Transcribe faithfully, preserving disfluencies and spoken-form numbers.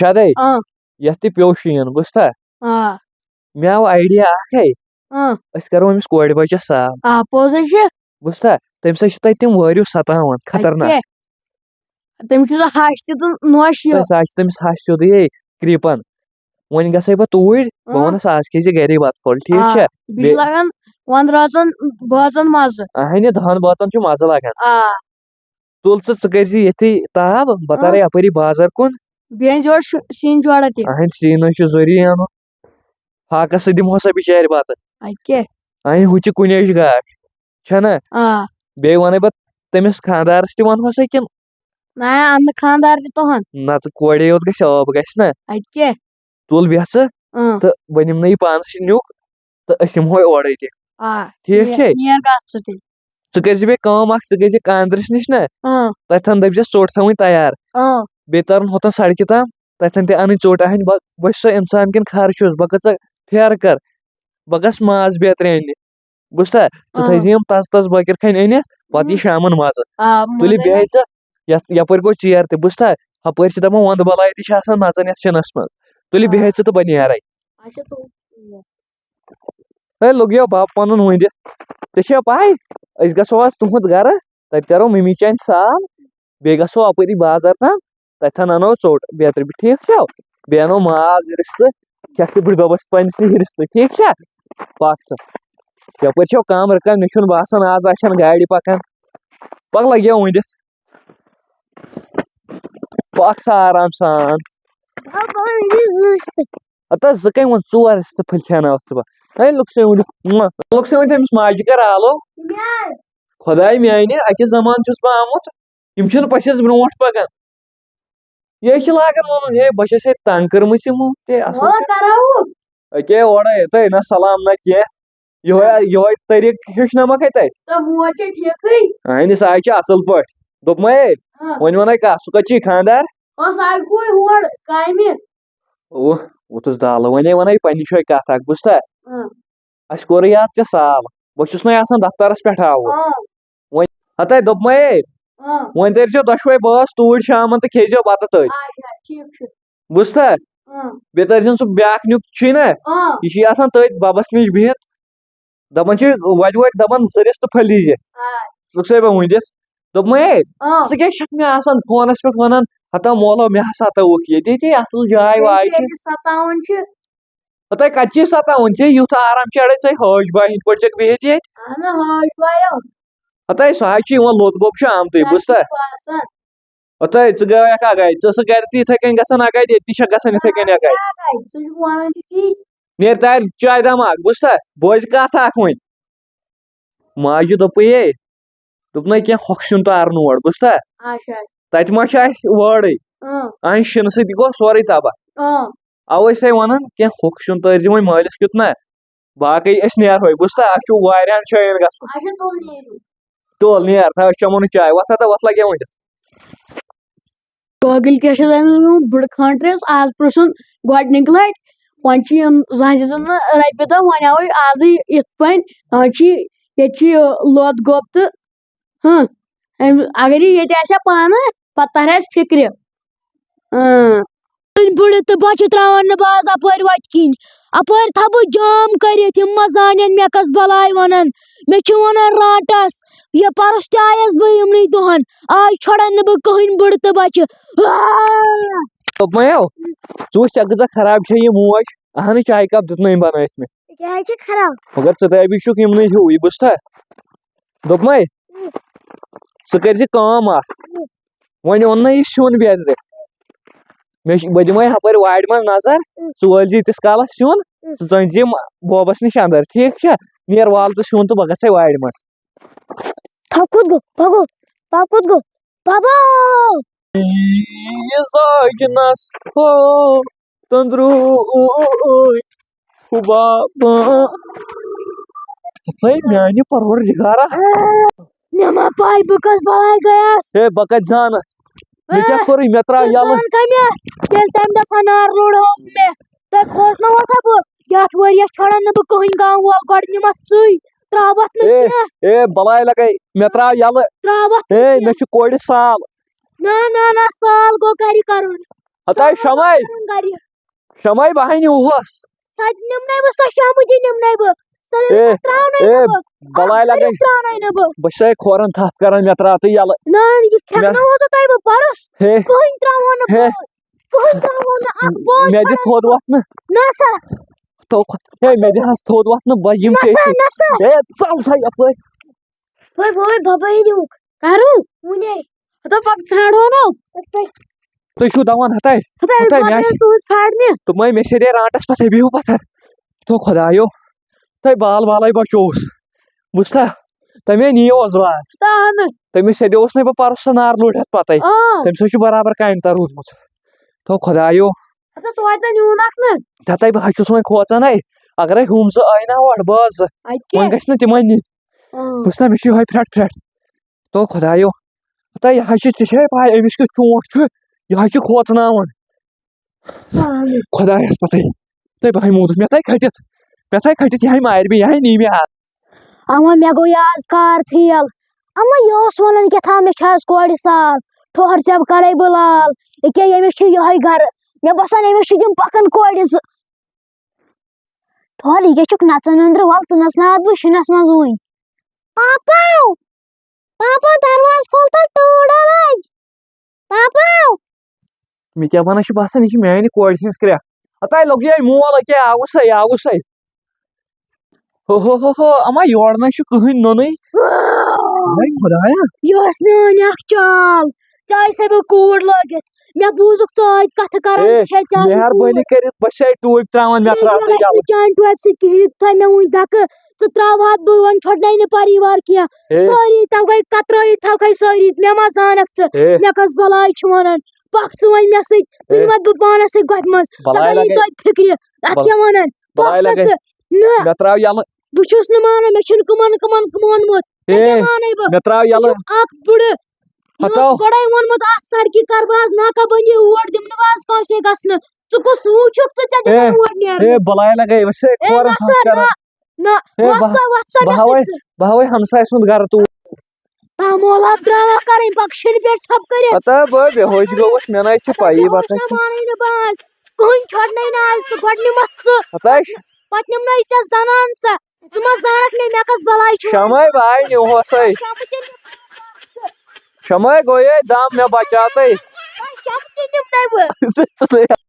شادے، آ۔ یتھ تہِ پیوٚو شیٖن، بوٗزتھا؟ آ۔ مےٚ آو idea اکھ ہے۔ آ۔ أسۍ کرو أمِس کورِ بچس سال۔ آ، پوٚز ہے چھُ۔ بوٗزتھا؟ تٔمِس سۭتۍ چھِ تتہِ تِم وٲرِو ستاوان، خطرناک۔ اَدٕ کیٛاہ؟ تٔمِس چھُ سُہ ہَش تہِ تہٕ نوٚش یہِ۔ تہٕ سُہ حظ چھُ تٔمِس ہَش سیوٚدُے ہے، کرٛیٖپن۔ وۄنۍ گژھے بہٕ توٗرۍ، بہٕ آ۔ وَنس، آز کھیٚیہِ زِ گرے بتہٕ پھوٚل، ٹھیٖک آ۔ چھا؟ بیٚیہِ چھُ لگان وَنٛدٕ رٲژن بٲژن مَزٕ۔ اہنہِ، دَہن بٲژن چھُ مَزٕ لگان۔ آ۔ تُل ژٕ، ژٕ کٔرۍ زِ ییٚتھی تاب، بہٕ ترے یپٲری بازر کُن۔ بیٚیہِ أنۍ زِ یورٕ شُ-، سِنۍ جوڑا تہِ۔ اہنہِ، سیٖنس چھُ ضروٗری اَنُن۔ فاقس سۭتۍ دِمہوسا بِچارِ بتہٕ۔ اَدٕ کیٛاہ؟ اہنہِ، ہُہ تہِ کُنے جایہِ گاش، چھَنا؟ آ۔ بیٚیہِ وَنَے بہٕ تٔمِس خانٛدارَس تہِ وَنہوسا کِنہٕ؟ نہ، اَنہٕ خانٛدار تہِ تُہُنٛد۔ نَتہٕ کورے یوت گژھِ آب گژھِ نا۔ اَدٕ کیٛاہ؟ تُل بیٚہہ ژٕ اۭں۔ تہٕ بہٕ نِمہٕ نہٕ یہِ پانَس سۭتۍ نیُک تہٕ أسۍ یِمہوے اورَے تہِ۔ آ۔ ٹھیٖک نیر-، چھے؟ نیر گژھ ژٕ تیٚلہِ۔ ژٕ کٔرۍ زِ بیٚیہِ کٲم اَکھ، ژٕ گٔژھۍ زِ کاندرِس نِش نا، اۭں۔ تَتٮ۪ن دٔپۍ زِ ژوٚٹ تھاوٕنۍ تیار۔ اۭں۔ بیٚیہِ تَرُن ہُتَن سڑکہِ تام، تَتٮ۪ن تہِ اَنٕنۍ ژوٚٹ۔ اَہَنہِ بہٕ، بہٕ چھُسا اِنسان کِنہٕ خر چھُس؟ بہٕ کۭژاہ پھیرٕ کَرٕ؟ بہٕ گژھٕ ماز بیترِ اَننہِ۔ بوٗزتھا؟ ژٕ آ۔ تھٲیزِ یِم تَزٕ تَزٕ بٲکِر کھَنہِ أنِتھ، پَتہٕ یہِ اۭں۔ شامَن مَزٕ۔ آ، تُلہِ مَزَے بیٚہہِ لگہِ۔ ژٕ، یَتھ یَپٲرۍ گوٚو ژیر تہِ، بوٗزتھا؟ ہَپٲرۍ چھِ دَپان وَندٕ بَلاے تہِ چھِ آسان نَژان یَتھ شِنَس منٛز۔ تُلہِ آ۔ بیٚہہِ ژٕ تہٕ بہٕ نیرَے۔ اچھا، تُل۔ ہے، لوٚگ یو بَب پَنُن وٕنہِ۔ ژےٚ چھےٚ پَے، أسۍ گژھو آز تُہُنٛد گَرٕ، تَتہِ کَرو مٔمی چانہِ سال، بیٚیہِ گژھو اَپٲری بازر تام، تَتٮ۪ن اَنو ژوٚٹ بیترِ۔ ٹھیٖک چھا؟ بیٚیہِ اَنو ماز، رِستہٕ، کھٮ۪کھ ژٕ بٕڈِ بَبَس پنٛنِس نِش رِستہٕ، ٹھیٖک چھا؟ پَکھ ژٕ۔ یَپٲرۍ چھو کَم رٕکان، مےٚ چھُنہٕ باسان آز آسن گاڑِ پَکان۔ پَکھ لَگیو ؤنِتھ۔ پَکھ سا آرام سان۔ ہتا زٕ کَمہِ ووٚن، ژور رِستہٕ پھٔلۍ کھٮ۪ناوَتھ ژٕ بہٕ۔ ہے، لُکھ سٕے ؤنِتھ، لُکھ سٕے ؤنِتھ أمِس ماجہِ کَر آلو۔ خۄداے میٛانہِ، اَکہِ زمانہٕ چھُس بہٕ آمُت، یِم چھِنہٕ پَژھٮ۪س برونٛٹھ پَکان۔ یہِ چھِ لاگان وَنُن، ہے، بہٕ چھَس ییٚتہِ تنٛگ کٔرمٕژ یِمو، ہے، اَصٕل وَلہٕ چھِ۔ کَرو۔ أکے اورَے، تۄہہِ نہ سلام نہ کینٛہہ۔ یِہوٚے، یِہوٚے طریٖقہٕ ہیٚچھنٲومَکھ ہے تۄہہِ۔ تہٕ موج چھےٚ ٹھیٖکٕے۔ اَہنہِ، سُہ حظ چھِ اَصٕل پٲٹھۍ۔ دوٚپمَے، اۭں۔ وۄنۍ وَنَے کَتھ، سُہ کَتہِ چھُے خانٛدار؟ اۭں، سُہ حظ گوٚو یور کامہِ۔ اوہ، ووٚتھُس دالہٕ۔ وۄنۍ ہے وَنَے پنٛنہِ جایہِ کَتھ اَکھ، بوٗزتھا؟ اۭں۔ اَسہِ کوٚرُے یاد ژےٚ سال۔ بہٕ چھُس نَے آسان دفترَس پٮ۪ٹھ آوُر۔ اۭں۔ وۄنۍ ہَتَے دوٚپمَے، اۭں۔ وۄنۍ تٔرۍزیو دۄشوَے بٲژ توٗرۍ شامَن تہٕ کھیٚیزیو بَتہٕ تٔتۍ۔ اچھا، ٹھیٖک چھُ۔ بوٗزتھا؟ اۭں۔ بیٚیہِ تٔرۍزیون سُہ بیٛاکھ نیُک چھُے نہ، اۭں۔ یہِ چھُے آسان تٔتھۍ بَبَس نِش بِہِتھ۔ دَپان چھُ، وَتہِ وٲتۍ دَپان زٕ رِستہٕ پھٔلۍ دیٖزِ۔ آ۔ ژٕ گوٚژھ سا مےٚ ؤنِتھ۔ دوٚپمَے، اۭں۔ ژٕ کیٛاہ چھَکھ مےٚ آسان فونَس پٮ۪ٹھ وَنان، ہَتا مولو، مےٚ ہسا تٲوُکھ ییٚتہِ، ییٚتہِ اَصٕل جاے واے چھِ۔ ییٚلہِ ستاوان چھِ۔ ہَتَے کَتہِ چھِ ستاوان؟ ژےٚ یُتھ آرام چھُ اَڑے، ژَے حٲج باے ہِنٛدۍ پٲٹھۍ چھَکھ بِہِتھ ییٚتہِ۔ اَہَن حٲج بایو۔ ہَتَے سُہ حظ چھُ یِوان لوٚت گوٚب چھُ آمتُے، مےٚ بوٗزتھا؟ چھُ باسان۔ ہَتَے ژٕ گٔیَکھ اَگَے، ژٕ سُہ گَرِ تہِ یِتھَے کٔنۍ گژھان اَگَے، ییٚتہِ تہِ چھَکھ گژھان یِتھَے کٔنۍ اَگَے۔ اَگَے، سُہ چھُ وَنان تہِ تی۔ نیر تارِ چاے دَماغ، بوٗزتھا؟ بوزِ کَتھ اَکھ وۄنۍ۔ ماجہِ دوٚپُے، ہے، دوٚپنَے کینٛہہ ہۄکھ سیُن تارنہٕ اورٕ، بوٗزتھا؟ اچھا۔ تَتہِ ما چھُ اَسہِ وٲرٕے؟ اۭں۔ اَہَنہِ شِنہٕ سۭتۍ گوٚو سورُے تباہ۔ اۭں۔ اَوَے چھِسَے وَنان، کینٛہہ ہۄکھ سیُن تٲرۍزِ وۄنۍ مٲلِس کیُتھ نہ۔ باقٕے أسۍ نیرہوے، بوٗزتھا؟ اَسہِ چھُ واریاہَن جایَن گژھُن۔ اچھا، تُل نیٖرِو۔ تُل نیر، تھاو، أسۍ چَمو نہٕ چاے۔ وۄتھ ہَتا، وَتھ لَگے ؤنِتھ۔ کٲگِل کیٛاہ چھِ دَپان، بٕڑٕ خانٛٹرِس آز پرٛژھُن گۄڈٕنِکۍ لَٹہِ۔ وۄنۍ چھِ یِم زَنہِ زٕ نہٕ رۄپیہِ دَہ، وۄنۍ آوٕے آزٕے یِتھ پٲٹھۍ۔ وۄنۍ چھِ ییٚتہِ چھِ یہِ لوٚت گوٚب تہٕ ہاں، أمۍ، اگر یہِ ییٚتہِ آسہِ ہا پانہٕ، پتہٕ ترِ اَسہِ فِکرِ۔ اۭں۔ وۄنۍ بٕڑٕ تہٕ بۄچھِ ترٛاوَن نہٕ بہٕ آز اَپٲرۍ وَتہِ کِنۍ۔ اَپٲرۍ تھاوٕ بہٕ جام کٔرِتھ، یِم ما زانن مےٚ کۄس بَلاے وَنن۔ مےٚ چھِ وَنان رانٛٹَس، یہِ پَرُس تہِ آیَس بہٕ یِمنٕے دۄہَن۔ آز چھۄڑَن نہٕ بہٕ کٕہٕنۍ بٕڑٕ تہٕ بۄچھِ۔ آ! دوٚپمَے ہو، ژٕ وٕچھ، ژےٚ کۭژاہ خراب چھےٚ یہِ موج۔ اَہنہٕ، چایہِ کپ دیُتنَے أمۍ بَنٲوِتھ مےٚ۔ یہِ کیٛازِ چھِ خراب؟ مگر ژٕ تہِ ہَے چھُکھ یِمنٕے ہیوٗ، یہِ بوٗزتھا؟ دوٚپمَے، ژٕ کٔرۍ زِ کٲم اَکھ۔ وۄنۍ اوٚن نہ یہِ سیُن بیترِ۔ مےٚ چھِ، بہٕ دِمَے ہَپٲرۍ وارِ منٛز نظر، ژٕ وٲلۍ زِ ییٖتِس کالَس سیُن، ژٕ ژٲنۍ زِ یِم بوبَس نِش اَندَر، ٹھیٖک چھا؟ نیر وال ژٕ سیُن تہٕ بہٕ گژھَے وارِ منٛز۔ پَکُن گوٚو، پَکُن، پَکُن گوٚو، بَبا! یہِ زاگِنَس ہو تندروٗ ہُبا۔ ہے میانہِ پروردگارا۔ مےٚ ما پَے بہٕ کۄس بَلاے گٔیَس۔ ہے بہٕ کَتہِ زانَتھ؟ مےٚ کیٛاہ کوٚرُے؟ مےٚ ترٛاو ژٕ یَلہٕ۔ زان کَمہِ؟ ییٚلہِ تَمہِ دۄہ سۄ نار لوٚڑ ہٲو مےٚ، تَتہِ اوس نہ وۄتھان بہٕ۔ یَتھ ؤریَس چھۄڑَن نہٕ بہٕ کٕہٕنۍ گام وول، گۄڈٕ نِمَتھ ژٕے، ترٛاوَتھ نہٕ اے، کینٛہہ۔ اے بَلاے لَگَے، مےٚ ترٛاو یَلہٕ۔ ترٛاوَتھ نہٕ اے، کینٛہہ۔ مےٚ چھُ کورِ سال۔ نہ، نہ، نہ، سال گوٚو گَرِ کَرُن۔ ہتاے شمے۔ کرُن گرِ۔ شمے بہٕ ہاے نیوٗہس۔ سۄ تہِ نِمنَے بہٕ، سۄ شامہٕ تہِ نِمنَے بہٕ۔ سۄ، اے، سۄ ترٛاونَے اے، نہٕ بہٕ۔ بلاے اَتھ لگے۔ گرُک ترٛاونَے نہٕ بہٕ۔ بہٕ چھُسے کھورن تھپھ کران، مےٚ ترٛاو تہٕ یَلہٕ۔ نہ، یہِ مےٚ کھٮ۪کناوہو سا تۄہہِ بہٕ پَرُس۔ ہے۔ کٕہٕنۍ ترٛاوہو نہٕ ہے۔ بہٕ۔ کٕہٕنۍ ترٛاوہو نہٕ اَکھ بال مےٚ دِ چھۄڑا۔ تھوٚد وۄتھنہٕ۔ نہ سا۔ تو خۄ-، ہے، مےٚ دِ حظ تھوٚد وۄتھنہٕ، بہٕ یِمہٕ نہ ژےٚ سا، سۭتۍ۔ نہ سا۔ ہے، ژَل سا یَپٲرۍ۔ وۄنۍ، وۄنۍ، بَبَے نیوٗکھ۔ کَرو؟ وٕنے۔ ہَتو پَتہٕ ژھانٛڈو نہٕ۔ تُہۍ چھِو دَوان ہَتَے۔ ہَتَے، ہَتَے، مےٚ مےٚ آسہِ تُہُنٛد ژھانٛڈنہِ۔ تِمَے مےٚ چھے دے رانٛٹَس پَتھَے، بِہِو پَتھَر۔ تو خۄدایو، تۄہہِ بال بالَے بچووُس۔ بوٗزتھا؟ تۄہہِ مےٚ نِیو عذرا آز۔ تہٕ اَنہٕ۔ تٔمِس سیٚدیووُس نَے بہٕ پَرُس سُہ نار لوٚڑ ہٮ۪تھ پَتَے۔ آ۔ تٔمِس حظ چھُ برابر کانہِ تَل روٗدمُت۔ تو خۄدایو۔ ہَتہٕ توتہِ نہ نیوٗنَکھ نہٕ۔ ہَتَے بہٕ حظ چھُس وۄنۍ کھوژان ہے۔ اگرے ہُم زٕ آیہِ نا اورٕ، بہٕ حظ زٕ۔ اَتہِ کیٛاہ؟ وۄنۍ گژھِ نہٕ تِمَے نِنۍ۔ آ۔ بہٕ چھُس نا، مےٚ چھُ یِہوٚے پھرٛٹھ پھرٛٹھ۔ تو خۄدایو، ہتا یہِ حظ چھِ، ژےٚ چھے پاے أمِس کیُتھ چونٛٹھ چھُ، یہِ حظ چھُ کھوژناوان۔ خۄدایَس پَتَے، تۄہہِ بہٕ ہاے موٗدُس، مےٚ تھایہِ کھٔٹِتھ، مےٚ تھایہِ کھٔٹِتھ، یہِ ہاے مارِ مےٚ، یہِ ہاے نی مےٚ اَتھ۔ اما مےٚ گوٚو یہِ آز کار فیل، اما یہِ اوس وَنان کیٛاہ تھام مےٚ چھِ آز کورِ سال، ٹھوہر ژےٚ بہٕ کَرَے بہٕ لال، ییٚکیٛاہ ییٚمِس چھِ یِہوٚے گَرٕ، مےٚ باسان أمِس چھِ تِم پَکان کورِ زٕ۔ ٹھوہر، یہِ کیٛاہ چھُکھ نَژان أنٛدرٕ؟ وَل ژٕ نَژ نار بہٕ، یہِ چھُ نَژان زوٗنہِ۔ پاپا! پاپا، دروازٕ کھول تہٕ ٹٲر لَج۔ پاپا! مےٚ کیٛاہ وَنان چھِ باسان، یہِ چھِ میٛانہِ کورِ ہِنٛز کرٛٮ۪کھ۔ ہَتاے لوٚگ یِہوٚے مول، أکیٛاہ آوُس ہے، آوُس ہے۔ ہو، ہو، ہو، ہو، اما یورٕ نَے چھُ کٕہٕنۍ نوٚنُے۔ وَے خۄدایا۔ یہِ ٲس میٛٲنۍ اَکھ چال۔ ژےٚ آیہِ سا مےٚ کوٗر لٲگِتھ۔ مےٚ بوٗزُکھ ژٕ ٲدۍ کَتھٕ کَران، اے، ژےٚ چھے ژےٚ آسہِ مہربٲنی کوٗر۔ کٔرِتھ، بہٕ چھَسے ٹوٗپۍ ترٛاوان، مےٚ مےٚ ترٛاو یہِ تہٕ گژھِ یَلہٕ۔ نہٕ چانہِ ٹوپہِ سۭتۍ کِہیٖنۍ، یوٚتام مےٚ وٕنہِ دَکہٕ ژٕ ترٛاوہَتھ، بہٕ وۄنۍ چھۄڑنَے نہٕ پَریوار کینٛہہ۔ ہے۔ سٲری تھاوکھَے کترٲیِتھ، تھاوکھَے سٲری، مےٚ ما زانَکھ ژٕ؟ ہے۔ مےٚ کۄس بَلاے چھِ وَنان؟ پَکھ ژٕ وۄنۍ مےٚ سۭتۍ، ژٕ ہے۔ نِمَتھ بہٕ پانَس سۭتۍ گۄپھِ منٛز، ژےٚ بَلاے کَرِ لَگے۔ توتہِ فِکرِ، اَتھ بَل-، کیٛاہ وَنان؟ بَلاے پَکھ سا لَگے۔ ژٕ، نہ۔ مےٚ ترٛاو یَلہٕ۔ بہٕ چھُس نہٕ مانان، مےٚ چھُنہٕ کٕمَن کٕمَن ووٚنمُت، ژےٚ ہے، کیٛاہ مانَے بہٕ؟ مےٚ ترٛاو یَلہٕ۔ ژٕ چھُکھ اَکھ بٕڑٕ۔ مےٚ ہتو۔ اوس گۄڈَے ووٚنمُت، اَتھ سڑکہِ کر بہٕ آز ناکہ بندی، اور دِمہٕ نہٕ بہٕ آز کٲنٛسے گژھنہٕ۔ ژٕ کُس وٕچھُکھ ژٕ ژےٚ دِمَے ہے، اور نیرنہٕ؟ ہے، بلاے لگے، وٕچھ ہے، ہے، کھورن نہ سا، تھپھ کران۔ نہ، نہ، ہے، وَس بہٕ، سا، وَس سا، بہٕ مےٚ ہاوے، سۭتۍ ژٕ۔ بہٕ ہاوے ہمسایہِ سُنٛد گرٕ توٗرۍ۔ تامول آب درٛاوا کَرٕنۍ پَکشِنۍ پٮ۪ٹھ ژھۄپہٕ کٔرِتھ۔ ہتا بہٕ بے ہوش گوٚوُس، مےٚ نَے چھِ اَتھ پَیی کیٛاہ اوس پَتہٕ مےٚ کیٛاہ۔ مانٕے نہٕ بہٕ آز۔ کٕہٕنۍ چھۄڑنَے نہٕ آز، ژٕ گۄڈٕ نِمَتھ ژٕ۔ ہتا پَتہٕ نِمنَے ژےٚ زَنان سا۔ ژٕ ما زانَکھ مےٚ، مےٚ کۄس بَلاے چھِ؟ شمے بہٕ آے نِمہوسَے۔ شمہٕ تہِ نِمہٕ۔ شمے گوٚیے دم، مےٚ بچاوتَے۔ شمہٕ تہِ نِمہٕ نَے بہٕ۔